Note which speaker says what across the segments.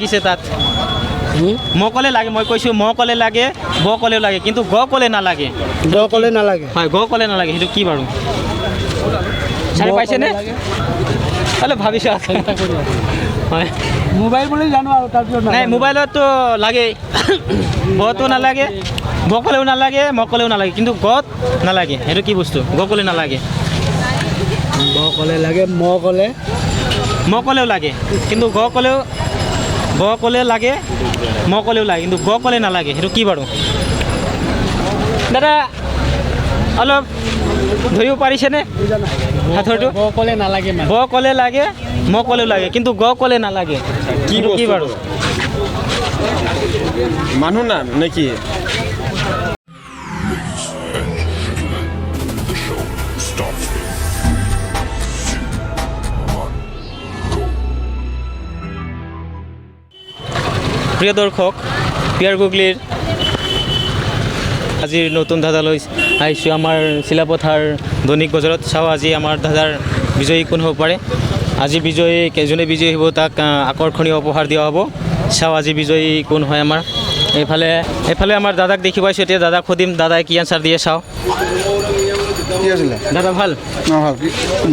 Speaker 1: লাগিছে তাত? ম ক'লে লাগে, মই কৈছোঁ ম ক'লে লাগে, ব ক'লেও লাগে, কিন্তু গ ক'লে নালাগে।
Speaker 2: গ ক'লে নালাগে।
Speaker 1: হয়, গ ক'লে নালাগে, সেইটো কি বাৰু? ছাৰে পাইছেনে? অলপ ভাবি চাওক। হয়।
Speaker 2: মোবাইল বুলি জানো আৰু তাৰপিছত
Speaker 1: নাই, মোবাইলততো লাগেই। বটো নালাগে, ব ক'লেও নালাগে, ম ক'লেও নালাগে, কিন্তু গত নালাগে। সেইটো কি বস্তু গ ক'লে নালাগে?
Speaker 2: ব ক'লে লাগে, ম ক'লে
Speaker 1: ম ক'লেও লাগে, কিন্তু গ ক'লেও, ব ক'লে লাগে, ম ক'লেও লাগে, কিন্তু গ ক'লে নালাগে। সেইটো কি বাৰু দাদা? অলপ ধৰিব পাৰিছেনে সাঁথৰটো?
Speaker 2: ব ক'লে নালাগে মানে
Speaker 1: ব ক'লে লাগে, ম ক'লেও লাগে, কিন্তু গ ক'লে নালাগে।
Speaker 3: কি
Speaker 1: সেইটো কি
Speaker 3: বস্তু?
Speaker 1: বাৰু?
Speaker 3: মানুহ নাম নেকি?
Speaker 4: The show starts in 3, 2, 1, go.
Speaker 1: প্ৰিয় দৰ্শক, পিয়াৰ গুগলিৰ আজিৰ নতুন দাদালৈ আহিছোঁ আমাৰ চিলাপথাৰ দৈনিক বজাৰত। চাওঁ আজি আমাৰ দাদাৰ বিজয়ী কোন হ'ব পাৰে। আজি বিজয়ী কেইজনে বিজয়ী হ'ব তাক আকৰ্ষণীয় উপহাৰ দিয়া হ'ব। চাওঁ আজি বিজয়ী কোন হয়। আমাৰ এইফালে আমাৰ দাদাক দেখি পাইছোঁ। এতিয়া দাদাক সুধিম দাদাই কি এনচাৰ দিয়ে, চাওঁ।
Speaker 5: কি আছিলে?
Speaker 1: দাদা ভাল?
Speaker 5: অঁ, ভাল। কি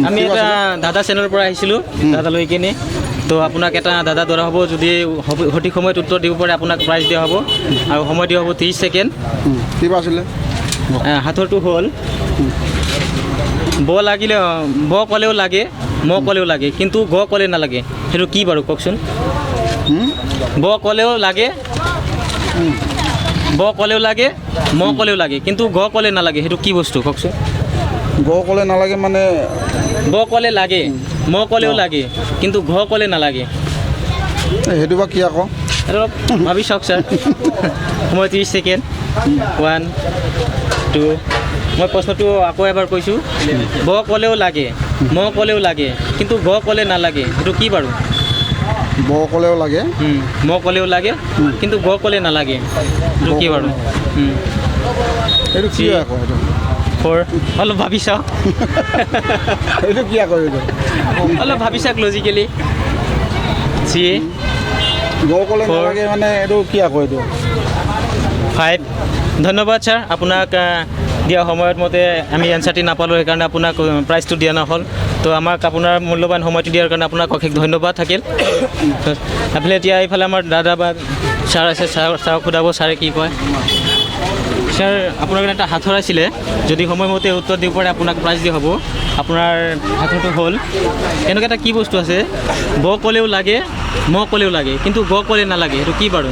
Speaker 1: আমি
Speaker 5: কি
Speaker 1: এটা
Speaker 5: আছিলে?
Speaker 1: দাদা চেনেলৰ পৰা আহিছিলোঁ দাদা লৈ কিনে। তো আপোনাক এটা দাদা ধৰা হ'ব, যদি সঠিক সময়ত উত্তৰ দিব পাৰে আপোনাক প্ৰাইজ দিয়া হ'ব, আৰু সময় দিয়া হ'ব 30 ছেকেণ্ড।
Speaker 5: কিবা আছিলে?
Speaker 1: সাঁথৰটো হ'ল ব লাগিলে, ব ক'লেও লাগে, ম ক'লেও লাগে, কিন্তু গ ক'লে নালাগে। সেইটো কি বাৰু কওকচোন? ব ক'লেও লাগে, ব ক'লেও লাগে, ম ক'লেও লাগে, কিন্তু গ ক'লে নালাগে। সেইটো কি বস্তু কওকচোন?
Speaker 5: গ ক'লে নালাগে মানে?
Speaker 1: ব ক'লে লাগে, ম ক'লেও লাগে, কিন্তু ঘ ক'লে নালাগে।
Speaker 5: এই, সেইটো বা কি আকৌ?
Speaker 1: আৰু অলপ ভাবি চাওক ছাৰ। সময় 30 ছেকেণ্ড। 1, 2। মই প্ৰশ্নটো আকৌ এবাৰ কৈছোঁ, ব ক'লেও লাগে, ম ক'লেও লাগে, কিন্তু গ ক'লে নালাগে। সেইটো কি বাৰু?
Speaker 5: ব ক'লেও লাগে,
Speaker 1: ম ক'লেও লাগে, কিন্তু গ ক'লে নালাগে। সেইটো কি বাৰু?
Speaker 5: এইটো কি আকৌ এইটো?
Speaker 1: 4। অলপ ভাবি চাওক।
Speaker 5: এইটো কি আকৌ এইটো?
Speaker 1: অলপ ভাবি চাওক লজিকেলি। 3,
Speaker 5: গ ক'লে
Speaker 1: 4,
Speaker 5: নালাগে মানে এইটো কি আকৌ এইটো?
Speaker 1: 5। ধন্যবাদ ছাৰ, আপোনাক দিয়া সময়ত মতে আমি এনচাৰটি নাপালোঁ, সেইকাৰণে আপোনাক প্ৰাইজটো দিয়া নহ'ল। তো আমাক আপোনাৰ মূল্যৱান সময়টো দিয়াৰ কাৰণে আপোনাক অশেষ ধন্যবাদ থাকিল। এইফালে এতিয়া এইফালে আমাৰ দাদা বা ছাৰ আছে, ছাৰক সোধাব ছাৰে কি কয়। ছাৰ, আপোনাৰ কাৰণে এটা সাঁথৰ আছিলে, যদি সময়মতে উত্তৰ দিব পাৰে আপোনাক প্ৰাইজ দিয়া হ'ব। আপোনাৰ সাঁথৰটো হ'ল এনেকুৱা এটা কি বস্তু আছে ব ক'লেও লাগে, ম ক'লেও লাগে, কিন্তু গ ক'লে নালাগে। সেইটো কি বাৰু?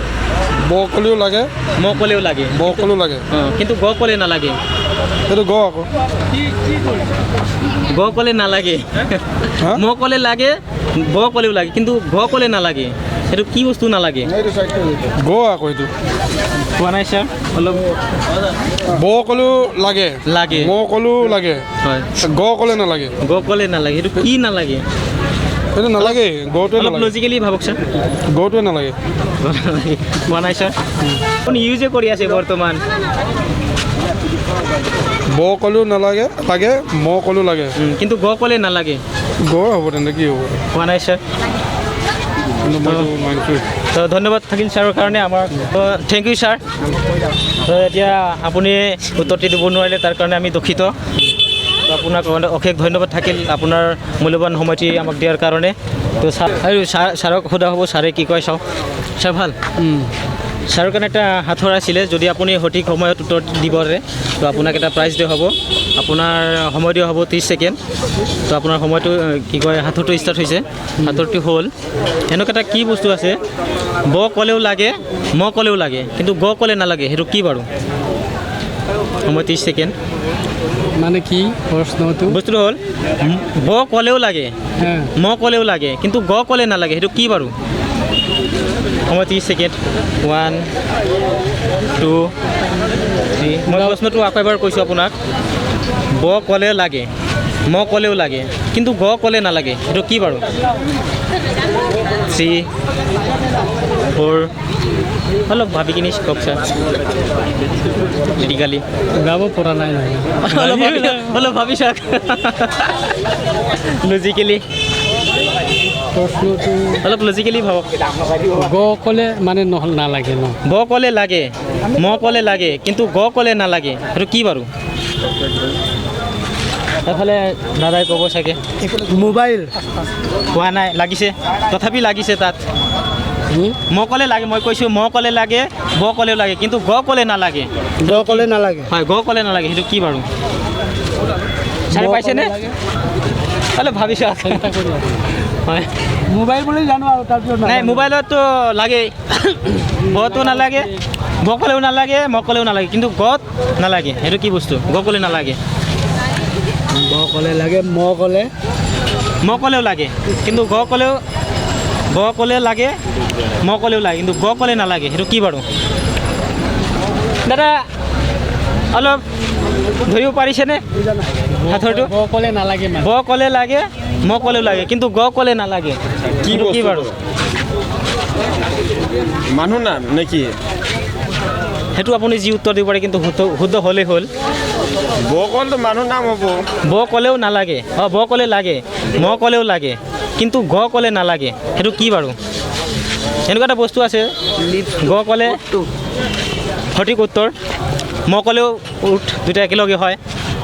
Speaker 6: ব ক'লেও লাগে,
Speaker 1: ম ক'লেও লাগে,
Speaker 6: ব ক'লেও লাগে,
Speaker 1: অঁ, কিন্তু গ ক'লে নালাগে।
Speaker 6: সেইটো গ আকৌ।
Speaker 1: গ ক'লে নালাগে।
Speaker 6: হা?
Speaker 1: ম ক'লে লাগে, ব ক'লেও লাগে, কিন্তু গ ক'লে নালাগে। সেইটো কি বস্তু নালাগে?
Speaker 5: এইটো চাইড কৰি দিওঁ।
Speaker 6: গ আকৌ এইটো।
Speaker 1: কোৱা নাই ছাৰ অলপ।
Speaker 6: ব ক'লেও লাগে,
Speaker 1: লাগে,
Speaker 6: ম ক'লেও লাগে,
Speaker 1: হয়,
Speaker 6: গ ক'লে নালাগে।
Speaker 1: গ ক'লে নালাগে, সেইটো কি নালাগে?
Speaker 6: সেইটো নালাগে, গটোৱে
Speaker 1: অলপ
Speaker 6: নালাগে।
Speaker 1: লজিকেলি ভাবক ছাৰ।
Speaker 6: গটোৱে নালাগে।
Speaker 1: গ নালাগে কোৱা নাই ছাৰ। আপুনি ইউজে কৰি আছে বৰ্তমান।
Speaker 6: ব ক'লেও নালাগে, লাগে, ম ক'লেও লাগে,
Speaker 1: কিন্তু গ ক'লে নালাগে।
Speaker 6: গ হ'ব তেন্তে কি হ'ব?
Speaker 1: কোৱা নাই ছাৰ।
Speaker 6: কিন্তু মইতো মানিছোঁ।
Speaker 1: তো ধন্যবাদ থাকিল ছাৰৰ কাৰণে আমাৰ। তো thank U sir. তো এতিয়া আপুনি উত্তৰটি দিব নোৱাৰিলে, তাৰ কাৰণে আমি দুখিত। তো আপোনাক অশেষ ধন্যবাদ থাকিল আপোনাৰ মূল্যৱান সময়টি আমাক দিয়াৰ কাৰণে। তো ছাৰ আৰু ছাৰক সোধা হ'ব, ছাৰে কি কয় চাওঁ। ছাৰ ভাল? ছাৰৰ কাৰণে এটা সাঁথৰ আছিলে, যদি আপুনি সঠিক সময়ত উত্তৰ দিব পাৰে তো আপোনাক এটা প্ৰাইজ দিয়া হ'ব। আপোনাৰ সময় দিয়া হ'ব 30 ছেকেণ্ড। তো আপোনাৰ সময়টো কি কয়, সাঁথৰটো ষ্টাৰ্ট হৈছে। সাঁথৰটো হ'ল এনেকুৱা এটা কি বস্তু আছে ব ক'লেও লাগে, ম ক'লেও লাগে, কিন্তু গ ক'লে নালাগে। সেইটো কি বাৰু? সময় 30 ছেকেণ্ড।
Speaker 2: মানে কি প্ৰশ্নটো?
Speaker 1: বস্তুটো হ'ল ব ক'লেও লাগে, ম ক'লেও লাগে, কিন্তু গ ক'লে নালাগে। সেইটো কি বাৰু? সময় 30 ছেকেণ্ড। 1, 2, 3। মই প্ৰশ্নটো আকৌ এবাৰ কৈছোঁ আপোনাক, ব ক'লে লাগে, ম ক'লেও লাগে, কিন্তু গ ক'লে নালাগে। সেইটো কি বাৰু? 3, 4। অলপ ভাবি কিনি কওক ছাৰ, ক্ৰিটিকেলি।
Speaker 2: ওলাব পৰা নাই নহয়।
Speaker 1: অলপ ভাবি চাওক লজিকেলি।
Speaker 2: প্ৰশ্নটো
Speaker 1: অলপ লজিকেলি ভাবক।
Speaker 2: গ ক'লে মানে নহ'ল, নালাগে ন?
Speaker 1: ব ক'লে লাগে, ম ক'লে লাগে, কিন্তু গ ক'লে নালাগে, সেইটো কি বাৰু? এইফালে দাদাই ক'ব চাগে।
Speaker 2: মোবাইল।
Speaker 1: কোৱা নাই, লাগিছে, তথাপি লাগিছে তাত। ম ক'লে লাগে, মই কৈছোঁ ম ক'লে লাগে, ব ক'লেও লাগে, কিন্তু গ ক'লে নালাগে।
Speaker 2: গ ক'লে নালাগে।
Speaker 1: হয়, গ ক'লে নালাগে, সেইটো কি বাৰু? ছাৰে পাইছেনে? অলপ ভাবিছোঁ। হয়।
Speaker 2: মোবাইল বুলি জানো আৰু তাৰপিছত
Speaker 1: নাই, মোবাইলততো লাগেই। বটো নালাগে, ব ক'লেও নালাগে, ম ক'লেও নালাগে, কিন্তু গত নালাগে, সেইটো কি বস্তু? গ ক'লে নালাগে।
Speaker 2: ব ক'লে লাগে, ম ক'লে
Speaker 1: ম ক'লেও লাগে, কিন্তু গ ক'লেও, ব ক'লে লাগে, ম ক'লেও লাগে, কিন্তু গ ক'লে নালাগে, সেইটো কি বাৰু? দাদা, অলপ ধৰিব পাৰিছেনে সাঁথৰটো?
Speaker 2: ব ক'লে নালাগে মানে
Speaker 1: ব ক'লে লাগে, ম ক'লেও লাগে, কিন্তু গ ক'লে নালাগে,
Speaker 6: কি
Speaker 1: সেইটো কি
Speaker 6: বস্তু?
Speaker 1: বাৰু?
Speaker 6: মানুহ নাম নেকি?
Speaker 1: সেইটো আপুনি যি উত্তৰ দিব পাৰে, কিন্তু শুদ্ধ শুদ্ধ হ'লেই হ'ল।
Speaker 6: ব ক'লেতো মানুহ নাম হ'ব।
Speaker 1: ব ক'লেও নালাগে, অঁ, ব ক'লে লাগে, ম ক'লেও লাগে, কিন্তু গ ক'লে নালাগে, সেইটো কি বাৰু? এনেকুৱা এটা বস্তু আছে, গ ক'লে। সঠিক উত্তৰ। ম ক'লেও উঠ, দুটা একেলগে হয়।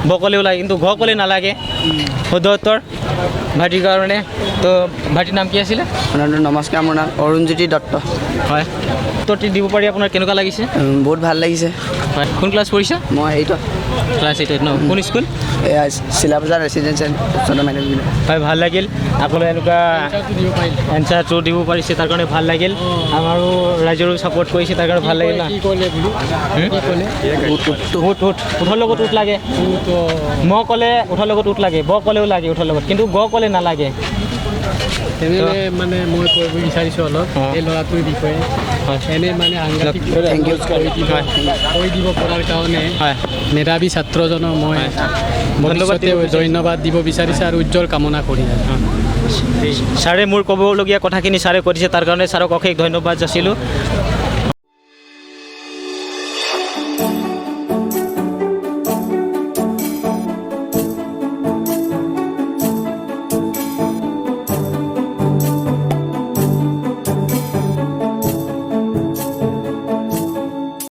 Speaker 1: ব ক'লেও লাগে, কিন্তু গ ক'লে নালাগে। শুদ্ধ উত্তৰ ভাইটিৰ কাৰণে। তো ভাইটিৰ নাম কি আছিলে?
Speaker 3: নমস্কাৰ, মোৰ নাম অৰুণজ্যোতি দত্ত।
Speaker 1: হয়, উত্তৰটি দিব পাৰি আপোনাৰ কেনেকুৱা লাগিছে?
Speaker 3: বহুত ভাল লাগিছে।
Speaker 1: হয়, কোন ক্লাছ পঢ়িছা?
Speaker 3: মই এইটো
Speaker 1: ক্লাছ এইটত ন? কোন স্কুল?
Speaker 3: এয়া চিলাবজাৰ ৰেচিডেঞ্চিয়েল উচ্চতৰ মাধ্যমিক বিদ্যালয়।
Speaker 1: হয়, ভাল লাগিল। আপোনালোকে এনেকুৱা
Speaker 2: দিব পাৰিলে,
Speaker 1: এনচাৰটো দিব পাৰিছে, তাৰ কাৰণে ভাল লাগিল। আমাৰো ৰাইজৰো ছাপৰ্ট কৰিছে, তাৰ কাৰণে ভাল লাগিল না।
Speaker 2: কি ক'লে বোলো? কি ক'লে?
Speaker 1: উঠ, উঠ, উঠৰ লগত উঠ লাগে।
Speaker 2: তো
Speaker 1: ম ক'লে উঠৰ লগত উঠ লাগে, ব ক'লেও লাগে উঠৰ লগত, কিন্তু গ ক'লে নালাগে।
Speaker 2: তেনেহ'লে মানে মই ক'ব বিচাৰিছোঁ অলপ এই ল'ৰাটোৰ বিষয়ে। এনে মানে সাংঘাতিক
Speaker 3: thank U.
Speaker 2: কৈ দিব পৰাৰ কাৰণে মেধাৱী ছাত্ৰজনক মই
Speaker 1: ধন্যবাদ
Speaker 2: ভৱিষ্যতে
Speaker 1: দিব বিচাৰিছোঁ।
Speaker 2: ধন্যবাদ দিব বিচাৰিছোঁ আৰু উজ্জ্বল কামনা কৰি আছোঁ।
Speaker 1: ছাৰে মোৰ ক'বলগীয়া কথাখিনি ছাৰে কৈ দিছে, তাৰ কাৰণে ছাৰক অশেষ ধন্যবাদ যাচিলোঁ।